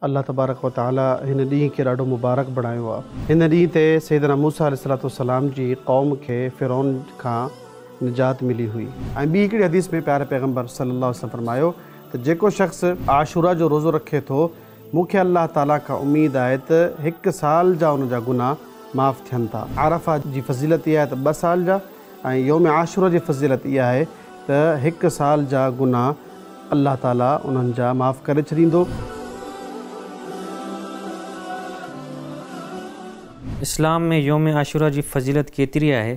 الله تبارڪ و تعالي هن ڏينهن کي ڏاڍو مبارڪ بڻايو آهي. هن ڏينهن تي سيدنا موسيٰ عليه الصلوة والسلام جي قوم کي فرعون کان نجات ملي هئي. ۽ ٻي هڪڙي حديث ۾ پياري پيغمبر صلي الله عليه وسلم فرمايو ته جيڪو شخص عاشورا جو روزو رکي ٿو مون کي الله تعالي کان اميد آهي ته هڪ سال جا ان جا گناهه معاف ٿين ٿا. عرفه جي فضيلت اها آهي ته ٻه سال جا ۽ يوم عاشورا جي فضيلت اها آهي ته هڪ سال جا گناهه الله تعالي انهن جا معاف ڪري ڇڏيندو. اسلام ۾ يوم عاشورا جي فضيلت ڪيتري آهي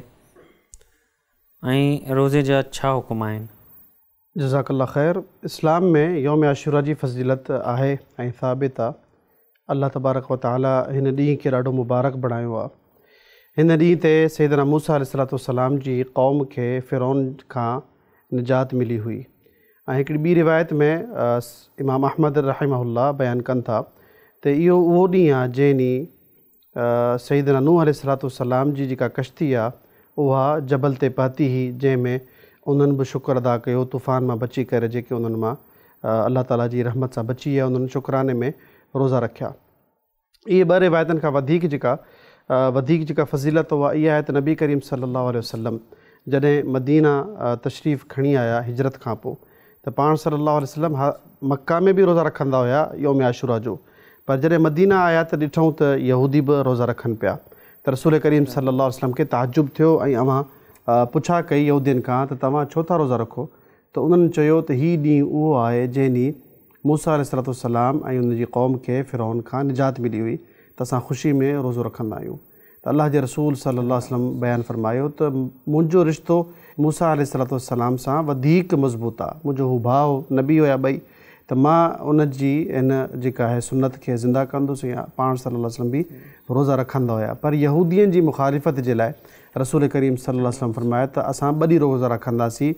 ۽ روزي جا ڇا حڪم آهن؟ جزاڪ الله خير اسلام ۾ يوم عاشورا جي فضيلت آهي ۽ ثابت آ. الله تبارڪ و تعالي هن ڏينهن کي ڏاڍو مبارڪ بڻايو آ. هن ڏينهن تي سيدنا موسيٰ عليه الصلوة والسلام جي قوم کي فرعون کان نجات ملي هئي ۽ هڪڙي ٻي روايت ۾ امام احمد رحمه الله بيان ڪن ٿا ته اهو اهو ڏينهن آ جنهن ڏينهن سيدنا نوح عليه الصلوة والسلام جي جيڪا ڪشتي آ اها جبل تي پهتي هئي جنهن ۾ انهن به شڪر ادا ڪيو طوفان مان بچي ڪري جيڪي انهن مان الله تعالي جي رحمت سان بچي ويا انهن شڪراني ۾ روزا رکيا. اهي ٻه روايتن کان وڌيڪ جيڪا وڌيڪ جيڪا فضيلت اها اها آهي ته نبي ڪريم صلي الله عليه وسلم جڏهن مدينه تشريف کڻي آيا هجرت کان پوء ته پاڻ صلّي اللّٰه عليه وسلّم مڪه ۾ به روزا رکندا هيا يوم عاشوراء جو پر جڏهن مدينه آيا ته ڏٺائون ته يهودي به روزا رکن پيا ته رسول ڪريم صلّي اللّٰه عليه وسلّم کي تعجب ٿيو ۽ اوهان پڇا ڪئي يهودين کان ته توهان ڇو ٿا روزا رکو ته انهن چيو ته هي ڏينهن اهو آهي جنهن ڏينهن موسيٰ عليه الصلوة والسلام ۽ ان جي قوم کي فرعون کان نجات ملي هئي ته اسان خوشي ۾ روزو رکندا آهيون. ته الله جي رسول صلّي الله عليه وسلّم بيان فرمايو ته منهنجو رشتو موسيٰ عليه الصلوة والسلام سان وڌيڪ مضبوط آ، منهنجو هو ڀاء هو، نبي هيا ٻئي، ته مان ان جي ان جيڪا آهي سنت کي زنده ڪندس ۽ پاڻ صلّي الله عليه وسلّم به روزا رکندا هيا پر يهودين جي مخالفت جي لاء رسول ڪريم صلّي الله عليه وسلّم فرمايو ته اسان ٻه ڏينهن روزا رکنداسين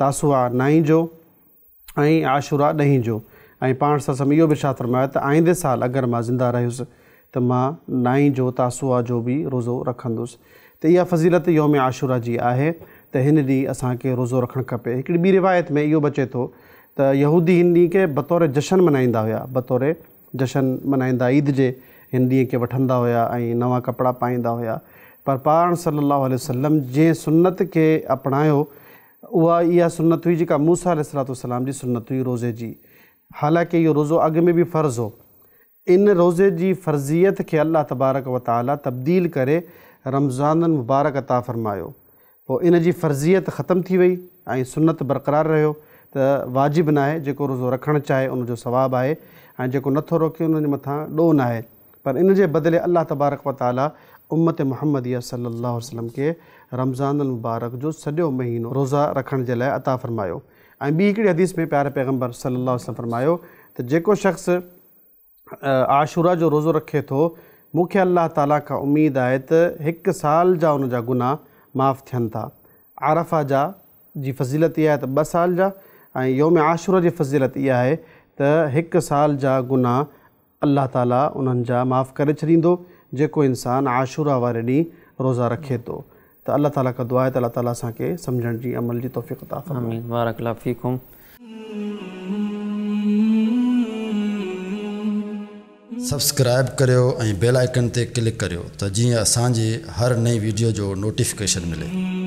تاسوعا نائين جو ۽ عاشوراء ڏهين جو ۽ پاڻ صلي الله عليه وسلم اهو به ارشاد فرمايو ته آئيندي سال اگر مان زنده رهيس ته مان نائين جو تاسوعا جو به روزو رکندس ته اها فضيلت يوم عاشوراء جي آهي ته هن ڏينهن اسان کي روزو رکڻ کپي هڪڙي ٻي روايت ۾ اهو به اچي ٿو ته يهودي هن ڏينهن کي بطور جشن منائيندا هيا بطور جشن منائيندا عيد جي هن ڏينهن کي وٺندا هيا ۽ نوان ڪپڙا پائيندا هيا پر پاڻ صلي الله عليه وسلم جنهن سنت کي اپنايو اها اها سنت هئي جيڪا موسيٰ عليه الصلوة والسلام جي سنت هئي روزي جي. حالانڪه اهو روزو اڳ ۾ به فرض هو. ان روزي جي فرضيت کي الله تبارڪ و تعاليٰ تبديل ڪري رمضان المبارڪ عطا فرمايو. پوء ان جي فرضيت ختم ٿي وئي ۽ سنت برقرار رهيو ته واجب ناهي، جيڪو روزو رکڻ چاهي ان جو ثواب آهي ۽ جيڪو نٿو رکي ان جي مٿان ڏوهه ناهي. پر ان جي بدلي الله تبارڪ و تعالي امت محمديه صلي الله عليه وسلم کي رمضان المبارڪ جو سڄو مهينو روزا رکڻ جي لاء عطا فرمايو ۽ ٻي هڪڙي حديث ۾ پياري پيغمبر صلي الله عليه وسلم فرمايو ته جيڪو شخص عاشورا جو روزو رکي ٿو مون کي الله تعالي کان اميد آهي ته هڪ سال جا ان جا گناهه معاف ٿين ٿا عرفه جا جي فضيلت اها آهي ته ٻه سال جا ۽ يوم عاشورا جي فضيلت اها آهي ته هڪ سال جا گناهه الله تعالي انهن جا معاف ڪري ڇڏيندو جيڪو انسان عاشورا واري ڏينهن روزا رکي ٿو ته الله تعالي کان دعا آهي ته الله تعالي اسان کي سمجهڻ جي عمل جي توفيق عطا فرمائي. آمين بارڪ الله فيڪم. سبسڪرائيب ڪريو ۽ بيل آئيڪن تي ڪلڪ ڪريو ته جيئن اسان جي هر نئين ويڊيو جو نوٽيفڪيشن ملي.